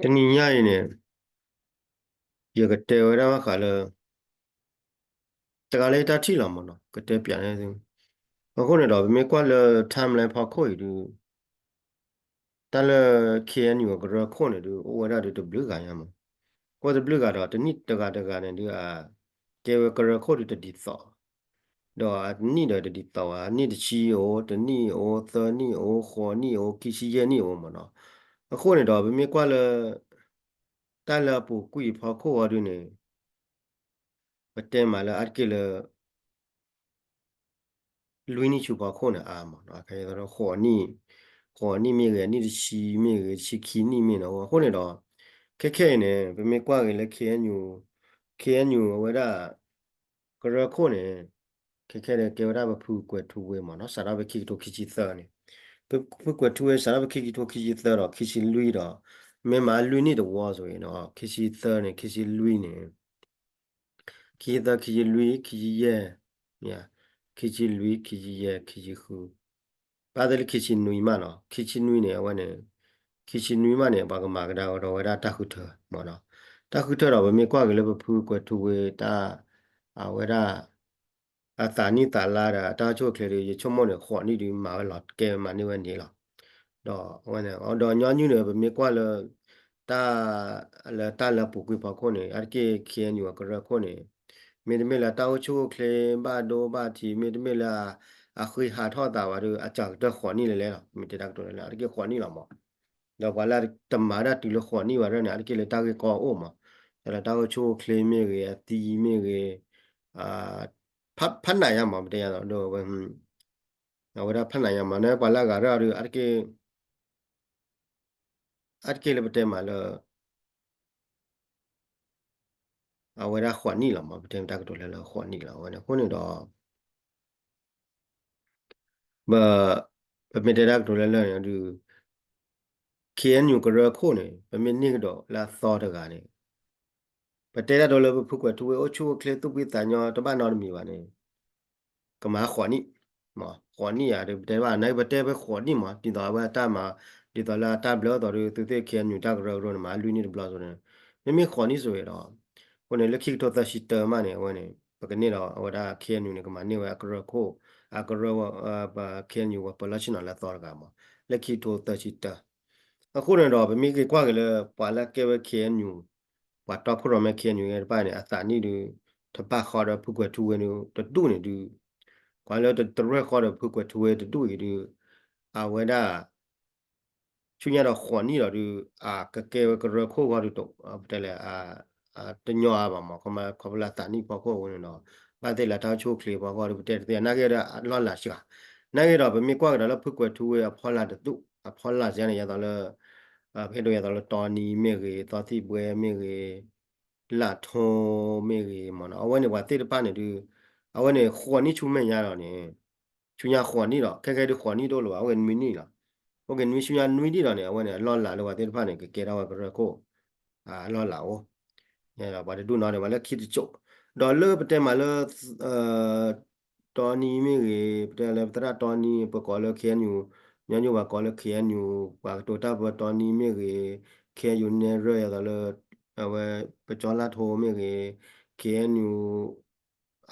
တနံၤညါအံၤန့ၣ် ယကတဲဝဲဒၣ်ဘၣ်ဃးလၢ တဂၤလၢယတၢ်ထံၣ်လီၤမးနီၤ ကတဲပျးန့ၣ်သု, အဃိန့ၣ်ဒီး ပမ့ၢ်ကွၢ်လၢ timeline ဖီခိၣ်အံၤဒုး တၢ်လၢ K N U အကရၢခိၣ်န့ၣ်ဒုး အိၣ်ဝဲဒၣ်ဒုးတဘျုးဂၤညါမး, အိၣ်တဘျုးဂၤဒီး တနံၣ်တဂၤတဂၤန့ၣ်ဒုး အကဲဝဲကရၢခိၣ်ဒုးတဒ်သိး ဒီးအနံၣ်ဒီးတဒ်သိးဘၣ်, နံၣ်တဆံအိၣ်, တနံၣ်အိၣ်, သၢနံၣ်အိၣ်, ဃိးနံၣ်အိၣ်, ခံဆံယဲၢ်နံၣ်အိၣ်မးနီၤ. အဃိန့ၣ်ဒီး ပမ့ၢ်ကွၢ်လၢ တၢ်လၢအပူၤကွံာ်ဖီခိၣ်အီၤဒုးန့ၣ် ပတဲမးလၢအါတက့ၢ်လၢ လွံၢ်နံၣ်ဆူဖီခိၣ်န့ၣ်အါမးနီၤ, ဃိးနံၣ်, ဃိးနံၣ်မ့ၢ်ဂ့ၤ, နံၣ်တဆံမ့ၢ်ဂ့ၤ, တဆံခံနံၣ်မ့ၢ်နီၤ. အဃိန့ၣ်ဒီး ခဲခဲအံၤန့ၣ် ပမ့ၢ်ကွၢ်က့ၤလၢ K N U, K N U အဝဲဒၣ် ကရၢခိၣ်န့ၣ် ခဲခဲန့ၣ် ကဲဝဲဒၣ်ပဖုကွဲးထူဝ့မးနီၤ, စးထီၣ်ဖဲခံကထိခံဆံသၢန့ၣ်, ပဖုကွဲးထူဝ့ စးထီၣ်ဖဲခံကထိခံဆံသၢဒီး ခံဆံလွံၢ်ဒီး မ့ၢ်မၤလွံၢ်နံၣ်တဝီဆိအံၤနီၤ, ခံဆံသၢန့ၣ် ခံဆံလွံၢ်န့ၣ် ခံဆံသၢ ခံဆံလွံၢ် ခံဆံယဲၢ်, ခံဆံလွံၢ် ခံဆံယဲၢ် ခံဆံဃု, ဘၣ်သ့ၣ်လၢခံဆံနွံမးနီၤ, ခံဆံနွံန့ၣ် အဝဲန့ၣ် ခံဆံနွံမးန့ၣ် ပှၤကမၤကဒါကဒီးဝဲဒၣ်တၢ်ဃုထၢမးနီၤ. တၢ်ဃုထၢဒီး ပမ့ၢ်ကွၢ်က့ၤလၢပဖုကွဲးထူဝ့တၢ် အဝဲဒၣ် အသးနံၣ်သးလါဒီး အတၢ်အိၣ်ဆူၣ်အိၣ်ချ့ဒီး ယဆိကမိၣ်န့ၣ် ဃိးနံၣ်ဒုးမၤဝဲလီၤ ကဲမၤန့ၢ်ဝဲန့ၣ်လီၤ. ဒီးအဝဲန့ၣ် ဒီးညီနုၢ်န့ၣ် ပမ့ၢ်ကွၢ်လၢ တၢ် လၢတၢ်လၢအပူၤကွံာ်ဖီခိၣ်န့ၣ် အါတက့ၢ် K N U အကရၢခိၣ်န့ၣ် မ့တမ့ၢ်လၢတၢ်အိၣ်ဆူၣ်အိၣ်ချ့ဘၣ်ဒိဘၣ်ထံး မ့တမ့ၢ်လၢ အဃ့ဟးထီၣ်သးဝဲဒီး အစှၤကတၢၢ်ဃိးနံၣ်လၢလဲၣ်လီၤ. မ့ၢ်တဲတၢ်ကတိၤလၢလဲၣ် အါတက့ၢ်ဃိးနံၣ်လီၤမး. ဒီးပှၤလၢတမၤတၢ်တုၤလၢဃိးနံၣ်ဘၣ်ဒီးန့ၣ် အါတက့ၢ်လၢတၢ်ဂ့ၢ်ကီအိၣ်မး, ဒီးလၢတၢ်အိၣ်ဆူၣ်အိၣ်ချ့မ့ၢ်ဂ့ၤ အသံမ့ၢ်ဂ့ၤ ဖးနးယါမး ပတဲယါဒီး အဝဲဒၣ်ဖးနးယါမး န့ၣ် ပှၤလၢအဂၤရၢ်ဒီး အါတက့ၢ် အါတက့ၢ်လၢပတဲမးလၢ အဝဲဒၣ်ဃိးနံၣ်လီၤမး ပတဲမ့ၢ်တၢ်ကတိၤလၢလၢဃိးနံၣ်လီၤ အဝဲန့ၣ် အဃိန့ၣ်ဒီး ပ ပမ့ၢ်တဲတၢ်ကတိၤလၢလၢန့ၣ်ဒုး K N U ကရၢခိၣ်န့ၣ် ပမ့ၢ်န့ၢ်ကဒီးလၢအသီတဂၤန့ၣ် ပတဲတၢ်ကတိၤလၢပဖုကွဲးထူဝ့အိၣ်ဆူၣ်အိၣ်ချ့ သူၣ်ဖှံသးညီတဘၣ်နီတမံၤဘၣ်န့ၣ် ကမၤဃိးနံၣ်, ဃိးနံၣ်ယါဒီး ပတဲဘၣ် နပတဲဖဲဃိးနံၣ်မး ဒ်သိးအဝဲတၢ်မၤ ဒ်သိးလၢအတၢ်ဘျၢအသိးဒီး သုသ့ၣ် K N U တၢ်ကရၢကရိန့ၣ် မၤလွံၢ်နံၣ်တဘျီအသိးန့ၣ် မ့မ့ၢ်ဃိးနံၣ်ဆိဒီး အဃိန့ၣ် လၢခံကထိသၢဆံတၢမးန့ၣ် အဝဲန့ၣ် ပကန့ၢ်ဒီးအဝဲဒၣ် K N U န့ၣ် ကမၤန့ၢ်ဝဲအကရၢခိၣ် အကရၢ ပ K N U ဝဲပၢၤလီၢ်ဆ့ၣ်နီၤလၢအသီတဂၤမး လၢခံကထိသၢဆံတၢ အဃိန့ၣ်ဒီး ပမ့ၢ်က့ၤကွၢ်က့ၤလၢ ပှၤလၢကဲဝဲ K N U ပှၤတီခိၣ်ရိၣ်မဲ K N U တဖၣ်န့ၣ် အသးနံၣ်ဒုး တဘၣ်ဃီဒီးဖုကွဲးထူဝ့န့ၣ် တဒူၣ်န့ၣ်ဒုး ပှၤလၢတရဲၣ်ဃီဒီးဖုကွဲးထူဝ့တဒူၣ်အံၤဒုး အဝဲဒၣ် ဆူညါဒီးဃိးနံၣ်လီၤဒုး အကကဲဝဲကရၢခိၣ်ဂီၢ်ဒုး ပတဲလဲၣ် တညီအါဘၣ်မး ခီဖျိလၢအသးနံၣ်ဖီခိၣ်အဃိန့ၣ်ဒီး ဘၣ်သ့ၣ်လၢတၢ်အိၣ်ဆူၣ်အိၣ်ချ့ဖီခိၣ်ဒီး ပတဲတသ့ နာ်က့ဒီးအလီၢ်လၤစှၤ နာ်က့ဒီး ပမ့ၢ်ကွၢ်ကဒီးလၢဖုကွဲးထူဝ့အဖီလာ်တဒူၣ် အဖီလာ်စ့ၢ်န့ၣ် ယသးလၢ ပဟ့ၣ်ဒိယသးလၢတီနံမ့ၢ်ဂ့ၤ သီသံၣ်ဘှဲမ့ၢ်ဂ့ၤ လၣ်ထိမ့ၢ်ဂ့ၤမးနီၤ အဝဲန့ၣ်ပှၤသ့ၣ်တဖၣ်န့ၣ်ဒုး အဝဲန့ၣ်ဃိးနံၣ်ဆူမဲာ်ညါလီၤန့ၣ် ဆူညါဃိးနံၣ်လီၤ ခဲခဲဒုးဃိးနံၣ်တအိၣ်လၢၤဘၣ် အိၣ်က့ၤနွံနံၣ်လီၤ အိၣ်က့ၤနွံဆူညါနွံနံၣ်လီၤန့ၣ် အဝဲန့ၣ် အလီၢ်လၤလၢပှၤသ့ၣ်တဖၣ်န့ၣ် ကကဲထီၣ်ဝဲကရၢခိၣ် အလီၢ်လၤအိၣ် ပှၤတဒူၣ်နီၤန့ၣ် ပှၤလၢခံတစိး ဒီးလၢပတဲမးလၢ တီနံမ့ၢ်ဂ့ၤ ပတဲလၢပသရၣ်တီနံ ပကိးလၢ K N U ညီနုၢ်ပှၤကိးလၢ K N U ပှၤကတိၤတၢ်ပၢတီနံမ့ၢ်ဂ့ၤ K N U နဲၣ်ရွဲၣ်ယသးလၢ အဝဲ ပကၠီလၣ်ထိမ့ၢ်ဂ့ၤ K N U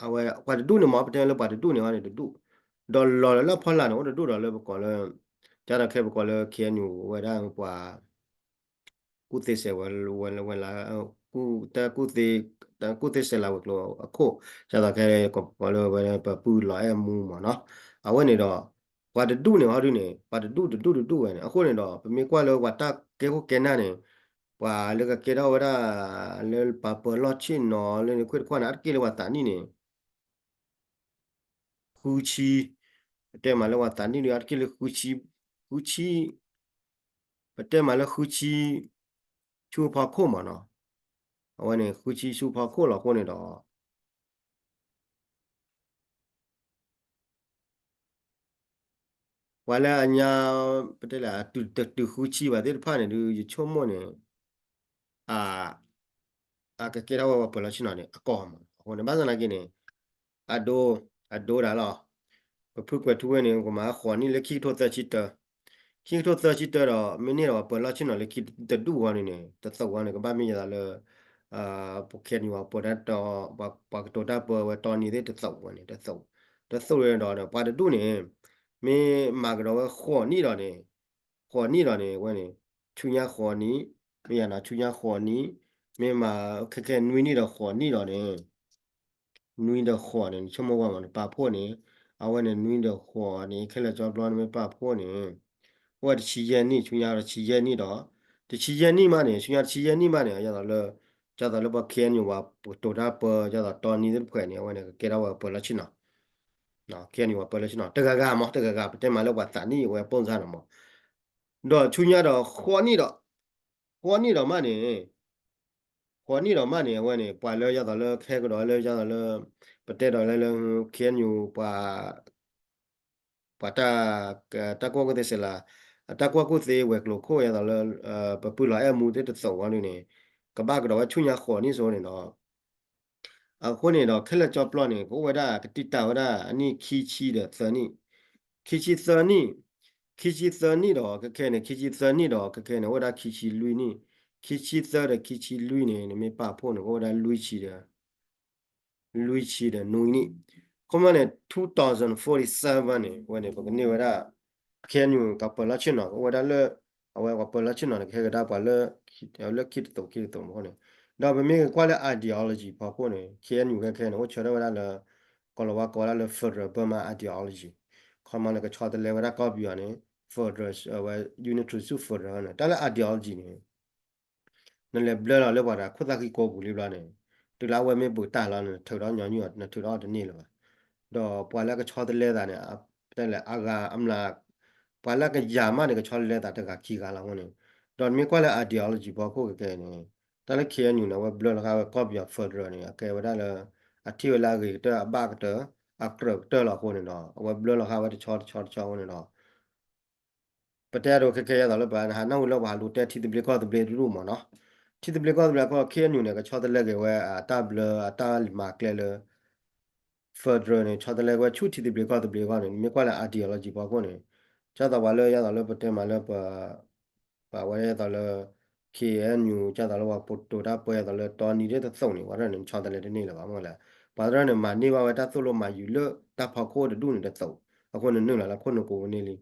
အဝဲပှၤတဒူၣ်န့ၣ်မ့ၢ် ပတဲလၢပှၤတဒူၣ်န့ၣ်ဝဲန့ၣ်တဒူၣ် ဒီးလီၤလၢလၢဖီလာ်န့ၣ် အိၣ်တဒူၣ်ဒီးလၢပကိးလၢ ကၠၢ်ဒီးခဲပကိးလၢ K N U ဝဲဒၣ်ပှၤ ကူၣ်သ့စဲးဝဲ ဝဲလၢ ကူၣ်သ့ ကူၣ်သ့စဲးလၤဝဲၤကျိၤအခိၣ် ကၠၢ်ဒီးခဲကိးလၢဝဲပပုၢ်လီၤအဲၣ်မူမ့ၢ်နီၤ အဝဲန့ၣ်ဒီး ပှၤတဒူၣ်န့ၣ်ဟီဒုန့ၣ် ပှၤတဒူၣ်တဒူၣ်တဒူၣ်ဝဲန့ၣ် အဃိန့ၣ်ဒီး ပမ့ၢ်ကွၢ်လၢပှၤတၢ်ကဲခိၣ်ကဲနၢ်န့ၣ် ပှၤလၢကကဲထီၣ်ဝဲဒၣ် လၢပှၤပၢၤလီၢ်ဆ့ၣ်နီၤလၢန့ၣ် ခွ့ၣ်တခီန့ၣ် အါတက့ၢ်လၢပှၤသးနံၣ်န့ၣ် ဃုဆံ ပတဲမးလၢပှၤသးနံၣ်ဒုး အါတက့ၢ်လၢဃုဆံ ဃုဆံ ပတဲမးလၢဃုဆံ ဆူဖီခိၣ်မ့ၢ်နီၤ အဝဲန့ၣ် ဃုဆံဆူဖီခိၣ်လီၤအဃိန့ၣ်ဒီး ပှၤလၢအညါ ပတဲလၢ တတုၤဃုဆံဘၣ်သ့ၣ်တဖၣ်န့ၣ်ဒုး ယဆိကမိၣ်န့ၣ် အ အကကဲထီၣ်ဝဲပှၤပၢၤလီၢ်ဆ့ၣ်နီၤန့ၣ် အကီၢ်မး အဃိန့ၣ် ဘၣ်ဆၣ်သနာ်က့န့ၣ် အဒိ အဒိဒၣ်လီၤ ပဖုကွဲးထူဝ့န့ၣ် ကမၤဃိးနံၣ်လၢခံကထိသၢဆံတၢ ခံကထိသၢဆံတၢဒီး မ့ၢ်န့ၢ်ဒီးပှၤပၢၤလီၢ်ဆ့ၣ်နီၤလၢခံတဒူၣ်ဝဲန့ၣ်န့ၣ် တသိးဝဲန့ၣ် ကဘၣ်မ့ၢ်ယသးလၢ ပ KNU ပှၤပၢၤတၢ်တီ ပှၤကတိၤတၢ်ပၢဝဲတီနံၤသ့ၣ်တသိးဝဲန့ၣ် တသိး တသိးဒီး ပှၤတဒူၣ်န့ၣ် မ့ၢ်မၤကဒီးဝဲဃိးနံၣ်ဒီးန့ၣ် ဃိးနံၣ်ဒီးန့ၣ် အဝဲန့ၣ် ဆူညါဃိးနံၣ် မ့ၢ်ယၤနီၤ ဆူညါဃိးနံၣ် မ့ၢ်မၤခဲခဲနွံနံၣ်ဒီးဃိးနံၣ်ဒီးန့ၣ် နွံဒီးဃိးန့ၣ် နဆိကမိၣ်ဝဲမး နပာ်ဖှိၣ်န့ၣ် အဝဲန့ၣ် နွံဒီးဃိးန့ၣ် ခဲလၢာ်ကၠီပျီန့ၣ်မ့ၢ်ပာ်ဖှိၣ်န့ၣ် အိၣ်ဝဲတဆံယဲၢ်နံၣ် ဆူညါတဆံယဲၢ်နံၣ်ဒီး တဆံယဲၢ်နံၣ်မးန့ၣ် ဆူညါတဆံယဲၢ်နံၣ်မးန့ၣ် ဒ်သိးလၢ ဒ်သိးလၢပှၤ KNU ပှၤကတိၤတၢ်ပၢ ဒ်သိးတီနံၤသ့ၣ်တဖၣ်န့ၣ် အဝဲန့ၣ် ကကဲထီၣ်ဝဲပၢၤလီၢ်ဆ့ၣ်နီၤ KNU ပှၤပၢၤလီၢ်ဆ့ၣ်နီၤ တဂၤဂၤမး တဂၤဂၤ ပတဲမးလၢပှၤသးနံၣ်ဝဲပိၢ်စါနီၤမး ဒီးဆူညါဒီးဃိးနံၣ်ဒီး ဃိးနံၣ်ဒီးမးန့ၣ် ဃိးနံၣ်ဒီးမးန့ၣ် အဝဲန့ၣ် ပှၤလၢဒ်သိးလၢခဲကဒီးလၢဒ်သိးလၢ ပတဲဒီးလၢလၢ KNU ပှၤ ပှၤတၢ် တၢ်ကူၣ်ဘၣ်ကူၣ်သ့စ့ၢ်လၢ အတၢ်ကူၣ်ဘၣ်ကူၣ်သ့ဝဲၤကျိၤခိၣ်ဒ်သိးလၢ ပပုၢ်လီၤအဲၣ်မူသ့ၣ်တသိးဝဲဒၣ်န့ၣ် ကဘၣ်ကဒီးဝဲဆူညါဃိးနံၣ်စိၤန့ၣ်ဒီး အဃိန့ၣ်ဒီး ခဲလၢာ်ကၠီပျီန့ၣ် ကအိၣ်ဝဲဒၣ် ကတံာ်တာ်ဝဲဒၣ်အနံၣ်ခံဆံဒီးသၢနံၣ်, ခံဆံသၢနံၣ်, ခံဆံသၢနံၣ်ဒီးခဲခဲန့ၣ် ခံဆံသၢနံၣ်ဒီးခဲခဲန့ၣ် အိၣ်ဝဲဒၣ်ခံဆံလွံၢ်နံၣ်, ခံဆံသၢဒီးခံဆံလွံၢ်န့ၣ် နမ့ၢ်ပာ်ဖှိၣ်န့ၣ် ကအိၣ်ဝဲဒၣ်လွံၢ်ဆံဒီး လွံၢ်ဆံဒီးနွံနံၣ်, ခီမီန့ၣ် two thousand forty-seven န့ၣ် အဝဲန့ၣ် ပကန့ၢ်ဝဲဒၣ် KNU ကပၢၤလီၢ်ဆ့ၣ်နီၤ ကအိၣ်ဝဲဒၣ်လၢ အဝဲပှၤပၢၤလီၢ်ဆ့ၣ်နီၤန့ၣ် ကဟဲကဒါပှၤလၢ လၢခံတသိးခံတသိးမ့ၢ်န့ၣ်, ဒီးပမ့ၢ်ကွၢ်လၢ ideology ဖီခိၣ်န့ၣ် KNU ခဲခဲန့ၣ် အိၣ်ဆၢထၢၣ်ဝဲဒၣ်လၢ ကီၤလၤဝါကိးဝဲဒၣ်လၢ federal Burma ideology, ခီမီလၢကဆီတလဲဝဲဒၣ်ကီၢ်ပယီၤန့ၣ် federal အဝဲ unitary ဆူ federal န့ၣ် တၢ်လၢ ideology န့ၣ် နလဲၤဘျၢလီၤလၢပှၤတဂၤခိၣ်သၣ်ဃံကိးပူၤလံဘျီန့ၣ်, တုၤလၢအဝဲမ့ၢ်ဘူးတၢ်လီၤန့ၣ် ထုးဒီးညီနုၢ်အီၤ နထုးဒီးအီၤတန့ၢ်လၢၤဘၣ်. ဒီးပှၤလၢကဆီတလဲသးန့ၣ် တဲလဲၣ် အဂၤအမျး ပှၤလၢကယၤမးန့ၣ် ကဆီတလဲသးတဂၤခံဂၤလီၤအဃိန့ၣ်, ဒီးနမ့ၢ်ကွၢ်လၢ ideology ဖီခိၣ်ခဲခဲန့ၣ် တၢ်လၢ KNU န့ၣ် အဝဲဘျၢလီၤဃာ်ဝဲကီၢ်ပယီၤ federal န့ၣ် အကဲဝဲဒၣ်လၢ အထံၣ်ဝဲလၢအဂ့ၤကတၢၢ်အဘၣ်ကတၢၢ် အကြၢးကတၢၢ်လီၤအဃိန့ၣ်ဒီး အဝဲဘျၢလီၤဃာ်ဝဲတဆီတဆီတဆီအဃိန့ၣ်ဒီး ပတဲအဒိခဲခဲအသိးလၢပှၤဟးနၢ်ဟူလၢပှၤဟးလူၤတဲထံသဘျ့ကီၢ်သဘျ့တဒူၣ်မ့ၢ်နီၤ, ထံသဘျ့ကီၢ်သဘျ့အဃိ KNU န့ၣ် ကဆီတလဲက့ၤဝဲအတၢ်ဘျၢအတၢ်မၤကျဲလၢ federal န့ၣ် ဆီတလဲက့ၤဝဲဆူထံသဘျ့ကီၢ်သဘျ့အဂီၢ်န့ၣ် နမ့ၢ်ကွၢ်လၢ ideology ဖီခိၣ်န့ၣ်, ဒ်သိးပှၤလၢဒ်သိးလၢပတဲမးလၢပ ပှၤဝဲဒ်သိးလၢ KNU ဒ်သိးလၢပှၤကတိၤတၢ်ပၢဒ်သိးလၢတီနံၤဒ်တသိးန့ၣ် ပှၤတရၢန့ၣ် နဆီတလဲတန့ၢ်လၢၤဘၣ်မ့ၢ်လဲၣ်, ပှၤတရၢန့ၣ်မၤန့ၢ်ဘၣ်ဝဲတၢ်သိၣ်လိမၤယုၤလၢတၢ်ဖီခိၣ်တဒူၣ်န့ၣ်တသိး, အဃိန့ၣ်နုာ်လီၤလၢခိၣ်နူာ်ကိးပူၤန့ၣ်လံ.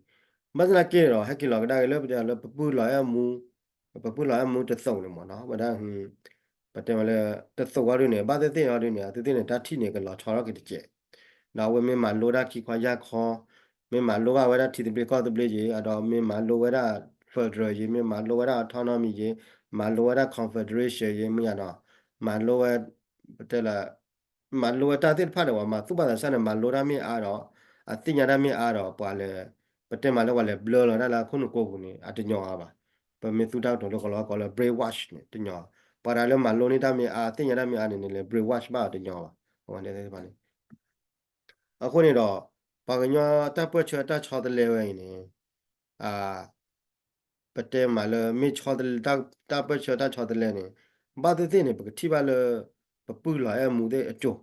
ဘၣ်ဆၣ်သနာ်က့န့ၣ်ဒီး ဟဲက့ၤလီၤကဒါက့ၤလၢပတဲလၢပပုၢ်လီၤအဲၣ်မူ ပပုၢ်လီၤအဲၣ်မူတသိးန့ၣ်မ့ၢ်နီၤ ဝဲဒၣ် ပတဲမးလၢ တသိးဝဲဒၣ်န့ၣ် ဘၣ်သ့ၣ်သ့ၣ်ဝဲဒၣ်န့ၣ် အသ့ၣ်သ့ၣ်န့ၣ် တၢ်ထံၣ်န့ၣ် ကလီၤဆီထီၣ်က့ၤတကဲး, ဒီးအဝဲမ့ၢ်မၤလိတၢ်ခံခီယၢ်ခီ, မ့ၢ်မၤလိဘၣ်ဝဲဒၣ်ထံသဘျ့ကီၢ်သဘျ့က့ၤ အဒီးမ့ၢ်မၤလိဝဲဒၣ် federal က့ၤ မ့ၢ်မၤလိဝဲဒၣ် autonomy က့ၤ မၤလိဝဲဒၣ် confederation က့ၤ မ့ၢ်ယၤဒီး မၤလိဝဲ ပတဲလၢ မၤလိဝဲတၢ်သ့ၣ်တဖၣ်န့ၣ် ပှၤမၤသူၣ်ဘၣ်သးစၢ်န့ၣ် မၤလိတၢ်မ့ၢ်အါဒီး အသ့ၣ်ညါတၢ်မ့ၢ်အါဒီး ပှၤလဲၤ ပတဲမးလၢပှၤလဲၤဘျၢလီၤတၢ်လၢအခိၣ်နူာ်ကိးပူၤန့ၣ် အတညီအါဘၣ်. ပမ့ၢ်သူတၢ်ကတိၤလၢကီးလီၤဝဲကိးလၢ brainwash န့ၣ် တညီ, ပှၤတၢ်လၢမၤလိန့ၢ်တၢ်မ့ၢ်အါ သ့ၣ်ညါတၢ်မ့ၢ်အါန့ၣ် နလဲၤ brainwash ဘၣ်အီၤတညီဘၣ်. အဝဲန့ၣ်သ့ၣ်တဖၣ်န့ၣ် အဃိန့ၣ်ဒီး ပှၤကညီတၢ်ပၢၢ်ဆၢတၢ်ဆီတလဲဝဲအံၤန့ၣ် ပတဲမးလၢ မ့ၢ်ဆီတလဲ တၢ်ပၢၢ်ဆၢတၢ်ဆီတလဲန့ၣ် ဘၣ်သ့ၣ်သ့ၣ်န့ၣ် ပကထံၣ်ဘၣ်လၢ ပပုၢ်လီၤအဲၣ်မူသ့ၣ်အစိၤ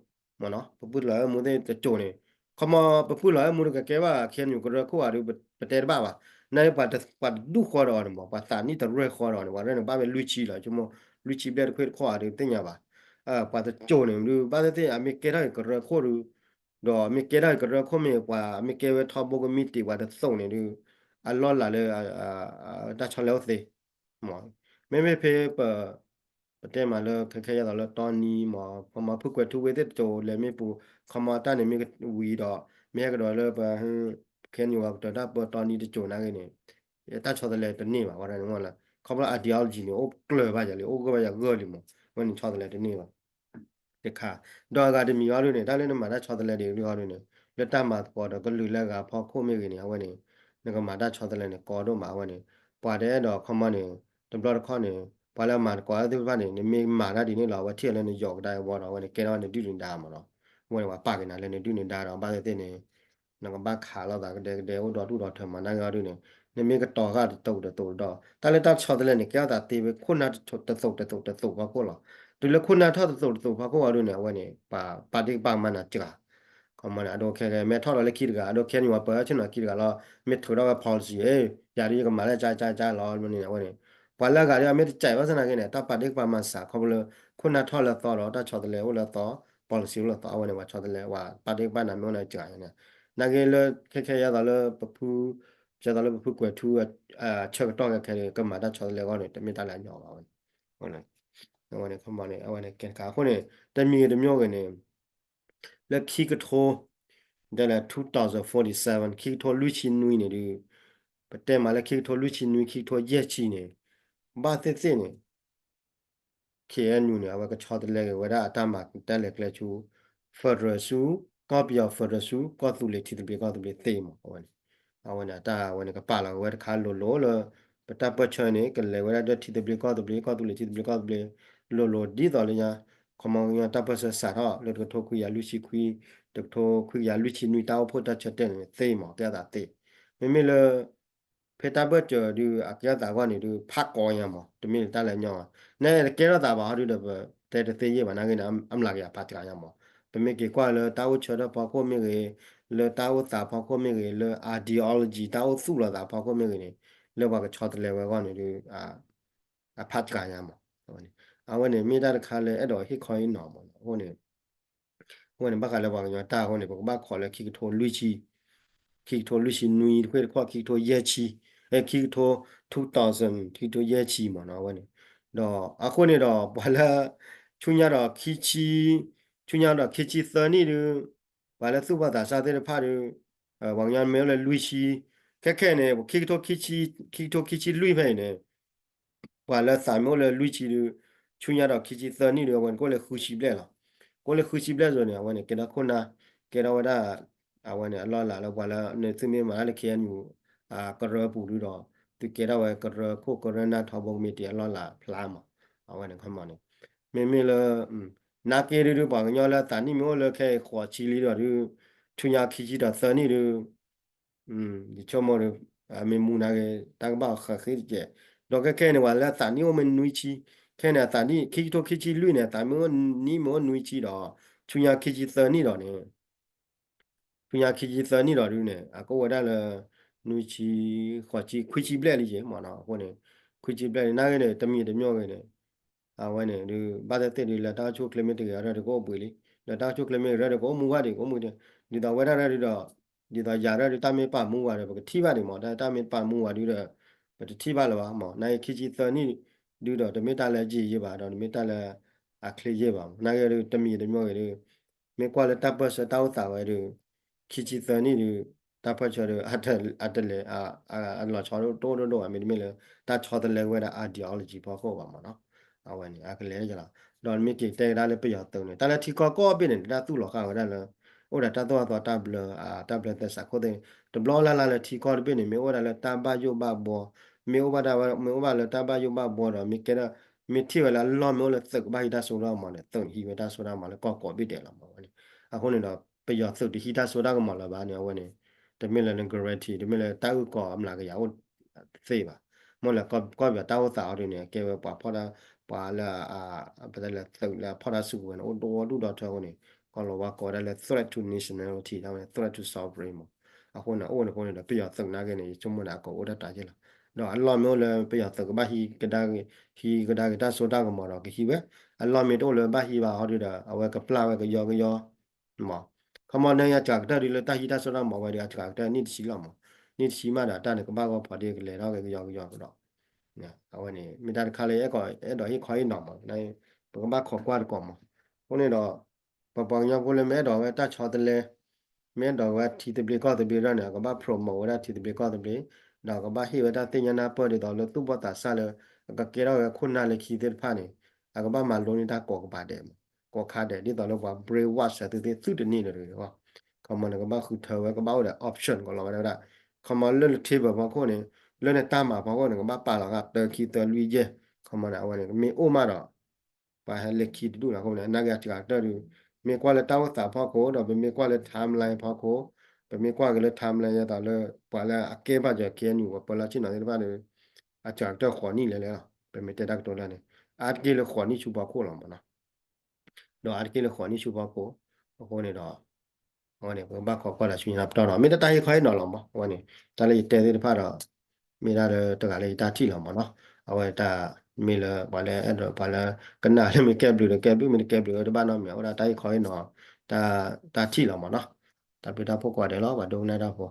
မ့ၢ်နီၤ ပပုၢ်လီၤအဲၣ်မူသ့ၣ်တစိၤန့ၣ် ခီမီ ပပုၢ်လီၤအဲၣ်မူတကကဲဘၣ် KNU ကရၢခိၣ်အီၤဒီး ပတဲတဘၣ်ဘၣ်. နာ်က့ ပှၤတဒူၣ်ဃီဒီးအီၤန့ၣ်မး ပှၤသးနံၣ်တရၢၢ်ဃီဒီးအီၤန့ၣ် ပှၤရဲၣ်န့ၣ် ဘၣ်ဝဲလွံၢ်ဆံလီၤ ဆိကမိၣ် လွံၢ်ဆံဘျဲၣ်တခွ့ၣ်တခီအီၤဒီး သ့ၣ်ညါဘၣ်. ပှၤတစိၤန့ၣ်ဒုး ဘၣ်သ့ၣ်သ့ၣ် အမ့ၢ်ကဲထီၣ်က့ၤကရၢခိၣ်ဒုး ဒီးမ့ၢ်ကဲထီၣ်ကရၢခိၣ်မ့ၢ် ပှၤမ့ၢ်ကဲဝဲထီဘိကမံးတံာ်ပှၤတသိးန့ၣ်ဒုး အလီၢ်လၤလၢ တၢ်ဆီလဲအိၣ်သ့ မ့မ့ၢ်ဖဲပ ပတဲမးလၢခဲခဲယဲသိးလၢတီနံၤမး ခီမီဖုကွဲးထူဝ့သ့ၣ်တစိၤလဲၤမ့ၢ်ပူၤ ခီမီတၢ်န့ၣ်မ့ၢ်ဝံၤဒီး မ့ၢ်ဟဲကဒီးလၢပ KNU ပှၤကတၢၢ်တၢ်ပၢတီနံၤတစိၤနာ်က့န့ၣ် တၢ်ဆီတလဲတန့ၢ်ဘၣ် ဝဲဒၣ်န့ၣ်မ့ၢ်လၢ ခီဖျိ ideology န့ၣ် အိၣ်ကျၢၤဘၣ်ယၤလံ အိၣ်ဂၢၢ်ဘၣ်ယၤဂၢၢ်လံမး ဝဲန့ၣ်ဆီတလဲတန့ၢ်ဘၣ် တခါ ဒီးအဂၤတမံၤအီၤဒုန့ၣ် တၢ်လၢနမၤတၢ်ဆီတလဲဒ်အံၤဒုအီၤဒုန့ၣ် လၢတၢ်မၤသကိးဒီးကလုာ်လၢအဂၤဖီခိၣ်မ့ၢ်ဂ့ၤန့ၣ် အဝဲန့ၣ် နကမၤတၢ်ဆီတလဲန့ၣ် ကီဒိၣ်မး အဝဲန့ၣ် ပှၤတအဲၣ်ဒိးခီမီန့ၣ် တဘျီတခီၣ်န့ၣ် ပှၤလၢအမၤသကိးသ့ၣ်တဖၣ်န့ၣ် နမ့ၢ်မၤတၢ်ဒ်န့ၣ်လီၤ အဝဲထံၣ်လၢနယိးကဒါအဝီဒီး အဝဲန့ၣ်ကဲထီၣ်နဒုၣ်နဒါမးနီၤ အဝဲန့ၣ် ပှၤပာ်က့ၤနၤလၢနဒုၣ်နဒါဒီး ဘၣ်သ့ၣ်သ့ၣ်န့ၣ် နကဘၣ်ခးလိာ်သးကဒဲကဒဲ အိၣ်ဒီးဒူၣ်ဒီးထၢမၤနၢ်က့ၤအီၤဒုန့ၣ် နမ့ၢ်ကတီၤဃာ်တသိးတသိးဒီး တၢ်လၢတၢ်ဆီတလဲန့ၣ် ကဲထီၣ်သးသ့ဝဲခိၣ်နၢ်တသိးတသိးတသိးဖီခိၣ်လီၤ. တုၤလၢခိၣ်နၢ်ထီၣ်တသိးတသိးဖီခိၣ်အီၤဒုန့ၣ် အဝဲန့ၣ် ပှၤပာ်ဒ့ၣ်ပာ်ကမၣ်နၤစှၤ ခီမီန့ၣ် အဒိခဲကဲ မ့ၢ်ထီၣ်လီၤလၢခံတဂၤ အဒိခဲန့ၣ် ပှၤပၢဆ့ၣ်နီၤခံတဂၤလီၤ မ့ၢ်ထုးထီၣ်ဝဲ policy အ့ ယၤဒ်ယကမၤလၢကကကလီၤ မ့ၢ်န့ၣ် အဝဲန့ၣ် ပှၤလၢအဂၤဒီး အမ့ၢ်တကးဘၣ်ဆၣ်သနာ်က့န့ၣ် တၢ်ပာ်ဒ့ၣ်ပာ်မၤစး ခီဖျိလၢ ခိၣ်နၢ်ထီၣ်လၢသီဒီး တၢ်ဆီတလဲအိၣ်လၢသီ policy အိၣ်လၢသီ အဝဲန့ၣ် ပှၤဆီတလဲ ပှၤပာ်ဒ့ၣ်ပာ်နးမ့ၢ်အိၣ်လၢစှၤန့ၣ် နာ်က့လၢခဲခဲယဲသိးလၢပဖု ယဲသိးလၢပဖုကွဲၤထူ ဆၢကတီၢ်ခဲခဲန့ၣ် ကမၤတၢ်ဆီတလဲအဂီၢ်န့ၣ် တမ့ၢ်တၢ်လၢအညီဘၣ်ဝဲန့ၣ် အဝဲန့ၣ် ခီမီန့ၣ် အဝဲန့ၣ် ကဲတခါအဃိန့ၣ် တမံၤတမံၤဂ့ၤန့ၣ် လၢခံကထိ ဒ်လဲၣ် two thousand forty-seven ခံကထိလွံၢ်ဆံနွံန့ၣ်ဒုး ပတဲမးလၢခံကထိလွံၢ်ဆံနွံ ခံကထိယဲၢ်ဆံန့ၣ် ဘၣ်သ့ၣ်သ့ၣ်န့ၣ် ခ့ၣ်အဲၣ်ယူၣ်န့ၣ် အဝဲကဆီတလဲက့ၤဝဲဒၣ်အတၢ်မၤတဲလဲၤကျဲဆူ federal ဆူ ကီၢ်ပယီၤ federal ဆူ ကီၢ်သူလ့ၤထံသဘျ့ကီၢ်သဘျ့သ့မး အဝဲန့ၣ် အဝဲန့ၣ် အတၢ်ဝဲန့ၣ် ကပာ်လီၤက့ၤဝဲတခါလိၤလိၤလၢ ပတၢ်ပၢၢ်ဆၢန့ၣ် ကလဲၤဝဲဒၣ်ဒီးထံသဘျ့ကီၢ်သဘျ့ ကီၢ်သူလ့ၤထံသဘျ့ကီၢ်သဘျ့ လိၤလိၤဒ်သိးလၢညါ ခီမီညါတၢ်ပၢၢ်ဆၢစးထီၣ်လၢတကထိခွံကယၤလွံၢ်ဆံခွံ တကထိခွံကယၤလွံၢ်ဆံနွံ တၢ်အိၣ်ဖှိၣ်တၢ်ဆၢတဲာ်န့ၣ်သ့မး ကဲအသးသ့ မ့မ့ၢ်လၢ ဖဲတၢ်ဘၢၣ်စၢၤဒုး အကဲထီၣ်သးအဂီၢ်န့ၣ်ဒုး ဖးကီညါမး တမ့ၢ်လၢတၢ်လၢညီ နကဲထီၣ်သးဘၣ်ဟီဒုးဒီး ပတဲတသ့ယဲၢ်ဘၣ် နာ်က့န့ၣ် အမျးကယၤဖးတဂၤညါမး ပမ့ၢ်က့ၤကွၢ်လၢတၢ်အိၣ်ဆၢထၢၣ်ဖီခိၣ်မ့ၢ်ဂ့ၤ လၢတၢ်အိၣ်သးဖီခိၣ်မ့ၢ်ဂ့ၤ လၢ ideology တၢ်အိၣ်သူၣ်လီၤသးဖီခိၣ်မ့ၢ်ဂ့ၤန့ၣ် လၢပှၤကဆီတလဲဝဲအဂီၢ်န့ၣ်ဒုး အဖးတဂၤညါမး အဝဲန့ၣ် မ့ၢ်တၢ်တခါလၢအဲၣ်ဒိးဟ့ၣ်ခီဟ့ၣ်နီၤမး အဃိန့ၣ် အဃိန့ၣ်ဘၣ်ဃးလၢပှၤကညီတၢ်အဃိန့ၣ် ပကဘၣ်ခိးလၢခံကထိလွံၢ်ဆံ ခံကထိလွံၢ်ဆံနွံတခွ့ၣ်တခီ ခံကထိယဲၢ်ဆံ အဲ ခံကထိ two thousand ခံကထိယဲၢ်ဆံမးနီၤ အဝဲန့ၣ် ဒီးအဃိန့ၣ်ဒီး ပှၤလၢ ဆူညါဒီးခံဆံ ဆူညါဒီးခံဆံသၢနံၣ်ဒုး ပှၤလၢသူၣ်ဘီၣ်သးစၢ်သ့ၣ်တဖၣ်ဒုး ပှၤကညီမ့ၢ်အိၣ်လၢလွံၢ်ဆံ ခဲခဲန့ၣ် ခံကထိ ခံကထိခံဆံလွံၢ်ဖဲအံၤန့ၣ် ပှၤလၢသးမ့ၢ်အိၣ်လၢလွံၢ်ဆံဒုး ဆူညါဒီးခံဆံသၢနံၣ်ဒုး အဝဲန့ၣ်ကအိၣ်လၢဃုဆံဘျဲၣ်လီၤ. ကအိၣ်လၢဃုဆံဘျဲၣ်အသိးန့ၣ် အဝဲန့ၣ် ကဲထီၣ်ခိၣ်နၢ် ကဲထီၣ်ဝဲဒၣ် အဝဲန့ၣ် အလီၢ်အလၤလၢပှၤလၢ သုမ့ၢ်မၤတၢ်လၢ ခ့ၣ်အဲၣ်ယူၣ် ကရၢပူၤဒုးဒီး သုကဲထီၣ်ဝဲကရၢခိၣ်ကရၢနၢ်ထီဘိကမံးတံာ်အလီၢ်အလၤဖျါမး အဝဲန့ၣ်ခီမီန့ၣ် မ့မ့ၢ်လၢ နာ်က့ဒုးဒုး ပှၤကညီလၢသးနံၣ်မ့ၢ်အိၣ်လၢခဲအံၤဃိးဆံလံဒီးဒုး ဆူညါခံဆံဒီးသၢနံၣ်ဒုး ယဆိကမိၣ်ဒုး မ့ၢ်မူနာ်က့ တၢ်ကဘၣ်အီၤဃၣ်ဃ့တကဲး ဒီးခဲခဲန့ၣ် ပှၤလၢအသးနံၣ်အိၣ်မ့ၢ်နွံဆံ ခဲန့ၣ် အသးနံၣ် ခံကထိခံဆံလွံၢ်န့ၣ် အသးမ့ၢ်အိၣ်နံၣ်မ့ၢ်အိၣ်နွံဆံဒီး ဆူညါခံဆံသၢနံၣ်ဒီးန့ၣ် ဆူညါခံဆံသၢနံၣ်ဒီးဒုးန့ၣ် အကအိၣ်ဝဲဒၣ်လၢ နွံဆံ ဃိးဆံ ခွံဆံဘျဲၣ်လံက့မးနီၤ အဃိန့ၣ် ခွံဆံဘျဲၣ်န့ၣ် နာ်က့န့ၣ် တမံၤတမံၤဂ့ၤန့ၣ် အဝဲန့ၣ်ဒုး ဘၣ်သ့ၣ်သ့ၣ်ဒုး လၢတၢ်အိၣ်ဆူၣ်အိၣ်ချ့မ့ၢ်တဂ့ၤ အရၢၢ်ဒုးကအိၣ်ဘှံးလံ လၢတၢ်အိၣ်ဆူၣ်အိၣ်ချ့မ့ၢ်ဂ့ၤ ရၢၢ်ဒုးကအိၣ်မူဝဲဒံး ကအိၣ်မူဒံး ဒ်သိးဝဲဒၣ်ရၢၢ်ဒုးဒီး ဒ်သိးယၤရၢၢ်ဒုး တၢ်မ့ၢ်ပာ်မူဝဲဒီး ပကထံၣ်ဘၣ်ဒံးမး တၢ်မ့ၢ်ပာ်မူဝဲဒုးဒီး ပတထံၣ်ဘၣ်လၢၤဘၣ်မး နာ်က့ခံဆံသၢနံၣ်ဒုးဒီး တမ့ၢ်တၢ်လၢအယံာ်ယံာ်ဘၣ်ဒီး တမ့ၢ်တၢ်လၢအချ့ယံာ်ဘၣ်မး နာ်က့ဒုး တမံၤတမံၤဂ့ၤဒုး မ့ၢ်ကွၢ်လၢတၢ်ပၢၢ်ဆၢတၢ်အိၣ်သးဝဲဒုး ခံဆံသၢနံၣ်ဒုး တၢ်ပၢၢ်ဆၢဒုး အတလဲၤ အလီၤဆီဒိၣ်ဒိၣ်ဒိၣ်ဘၣ် မ့တမ့ၢ်လၢ တၢ်ဆီတလဲဝဲဒၣ် ideology ဖီခိၣ်ဘၣ်မးနီၤ အဝဲန့ၣ် အကလဲၤလီၤ ဒီးမ့ၢ်က့ၤတဲကဒါလၢပယီၤသုးန့ၣ် တၢ်လၢထံကီၢ်ကိးဘ့ၣ်န့ၣ် တၢ်သူၣ်လီၤဃာ်ဝဲဒၣ်လၢ အိၣ်ဒီးတၢ်သိၣ်တၢ်သီတၢ်ဘျၢ တၢ်ဘျၢသဲစးခိၣ်သ့ၣ် တဘျီလၢ်လၢ်လၢထံကီၢ်တဘ့ၣ်န့ၣ် မ့ၢ်အိၣ်ဝဲဒၣ်လၢတၢ်ဘၣ်ယိၣ်ဘၣ်ဘှီ မ့ၢ်အိၣ်ဘၣ်ဒၣ်ဝဲ မ့ၢ်အိၣ်ဘၣ်လၢတၢ်ဘၣ်ယိၣ်ဘၣ်ဘှီဒီး မ့ၢ်ကဲဒၣ် မ့ၢ်ထံၣ်ဝဲလၢအလီၢ်မ့ၢ်အိၣ်လၢသုးကဘၣ်ဟံးတၢ်စိတၢ်ကမီၤန့ၣ် သုးန့ၣ်ဟံးဝဲတၢ်စိတၢ်ကမီၤလၢကီၢ်ကိးဘ့ၣ်ဒဲးလီၤမးဝဲန့ၣ် အဃိန့ၣ်ဒီး ပယီၤသုးတဟံးတၢ်စိတၢ်ကမီၤလၢၤဘၣ်န့ၣ် အဝဲန့ၣ် တမ့ၢ်လၢန guarantee တမ့ၢ်လၢတၢ်အုၣ်ကီၤအမျးကယၤအိၣ်သ့ဘၣ် မ့ၢ်လၢကီၢ်ပယီၤတၢ်အိၣ်သးအီၤဒုးန့ၣ် ကဲဝဲပှၤဖီၣ်တၢ် ပှၤလၢ ပတဲလၢသုးလၢအဖီၣ်တၢ်စုကဝဲၤန့ၣ် အိၣ်ဒိၣ်ဒိၣ်ဒီထၢအဃိန့ၣ် ကီၢ်လီၤဝါကိးဝဲဒၣ်လၢ threat to nationality ဒၣ်ဝဲ threat to sovereign မး အဃိန့ၣ် အိၣ်န့ၣ်အဃိန့ၣ်ဒီး ပယီၤသုးနာ်က့န့ၣ် ယဆိကမိၣ်န့ၣ် အကိးအိၣ်တၢ်တၢ်ယ့ၢ်လီၤ ဒီးအလီၢ်မ့ၢ်အိၣ်လၢပယီၤသုးကဘၣ်ဟံးကဒါက့ၤ ဟံးကဒါက့ၤတၢ်စိတၢ်ကမီၤဒီးကဟံးဝဲ အလီၢ်မ့ၢ်တအိၣ်လၢဘၣ်ဟံးဘၣ်ဟီဒုးဒီး အဝဲကပျၢ်ဝဲကယီကယီ မး ခီမီန့ၣ် အစှၤကတၢၢ်ဒုးလၢတၢ်ဟံးတၢ်စိတၢ်ကမီၤဝဲဒီး အစှၤကတၢၢ်နံၣ်တဆံလီၤမး နံၣ်တဆံမးဒီး တၢ်န့ၣ်ကဘၣ်ဂီၢ်ဖီဒ့ကလဲၤထီၣ်က့ၤကယီကယီကဒီး အဝဲန့ၣ် မ့ၢ်တၢ်တခါလၢ အဲၣ်ဒိးဟ့ၣ်ခီဟ့ၣ်နီၤမး ပကဘၣ်ခိးကွၢ်တကိးမး အဃိန့ၣ်ဒီး ပပှၤကညီဖိလၢမ့ၢ်အဲၣ်ဒိးဝဲတၢ်ဆီတလဲ မ့ၢ်အဲၣ်ဒိးဝဲထံသဘျ့ကီၢ်သဘျ့ဒၣ်န့ၣ် အကဘၣ် promote ဝဲဒၣ်ထံသဘျ့ကီၢ်သဘျ့ ဒီးကဘၣ်ဟ့ၣ်ဝဲတၢ်သ့ၣ်ညါနၢ်ပၢၢ်ဒ်သိးလၢသူၣ်ဘီၣ်သးစၢ်လၢ အကကဲထီၣ်ဝဲခိၣ်နၢ်လၢခံသ့ၣ်တဖၣ်န့ၣ် အကဘၣ်မၤလိန့ၢ်တၢ်ကိးကပၤဒဲးမး ကိးခါဒဲး ဒ်သိးလၢပှၤ brainwash သုသ့ၣ်သုတန့ၢ်ဒီးတဂ့ၤအဂီၢ် ခီမီန့ၣ် ကဘၣ်ဃုထၢဝဲ ကဘၣ်အိၣ်ဒီး option ကလီၤဝဲဒၣ်ဝဲဒၣ် ခီမီလၢန table ဖီခိၣ်န့ၣ် လၢနတၢ်မၤဖီခိၣ်န့ၣ် ကဘၣ်ပာ်လီၤဂာ်တၢ ခံ သၢ လွံၢ် ယဲၢ် ခီမီန့ၣ် အဝဲန့ၣ် မ့ၢ်အိၣ်မးဒီး ပှၤဟဲလဲၤခံတဒူၣ်လီၤအဃိန့ၣ် နာ်က့အစှၤကတၢၢ်ဒုး မ့ၢ်ကွၢ်လၢတၢ်အိၣ်သးဖီခိၣ် ဒီးပမ့ၢ်ကွၢ်လၢ timeline ဖီခိၣ် ပမ့ၢ်ကွၢ်က့ၤလၢ timeline ယဲသိးလၢ ပှၤလၢအကဲဘၣ်စၢၤ ခ့ၣ်အဲၣ်ယူၣ် ပှၤပၢလၢဆ့ၣ်နီၤသ့ၣ်တဖၣ်န့ၣ် အစှၤကတၢၢ်ဃိးနံၣ်လဲၤလဲၤလီၤ ပမ့ၢ်တဲတၢ်ကတိၤလၢန့ၣ် အါတက့ၢ်လၢဃိးနံၣ်ဆူဖီခိၣ်လီၤမးနီၤ ဒီးအါတက့ၢ်လၢဃိးနံၣ်ဆူဖီခိၣ် အဃိန့ၣ်ဒီး အဝဲန့ၣ် ပကဘၣ်ခိးကွၢ်ဒီးဆူညါပတီၢ်နီၤ မ့ၢ်တၢ်ဟ့ၣ်ခီဟ့ၣ်နီၤလီၤမး အဝဲန့ၣ် တၢ်လၢယတဲသ့ၣ်တဖၣ်ဒီး မ့ၢ်ဒၣ်လၢတဂၤလၢယတၢ်ထံၣ်လီၤမးနီၤ အဝဲတၢ်မ့ၢ်လၢပှၤလၢအဲၣ်ဒိး ပှၤလၢကနၣ်လၢမ့ၢ်ကဲဘျုးဒီးကဲဘျုး မ့ၢ်တကဲဘျုးတဘၣ်နီတမံၤ အဝဲဒၣ်တၢ်ဟ့ၣ်ခီဟ့ၣ်နီၤ တၢ်ထံၣ်လီၤမးနီၤ တၢ်ဘျုးတၢ်ဖှိၣ်ကိးဂၤဒဲးလီၤ ပှၤဒိကနၣ်တၢ်ဖိ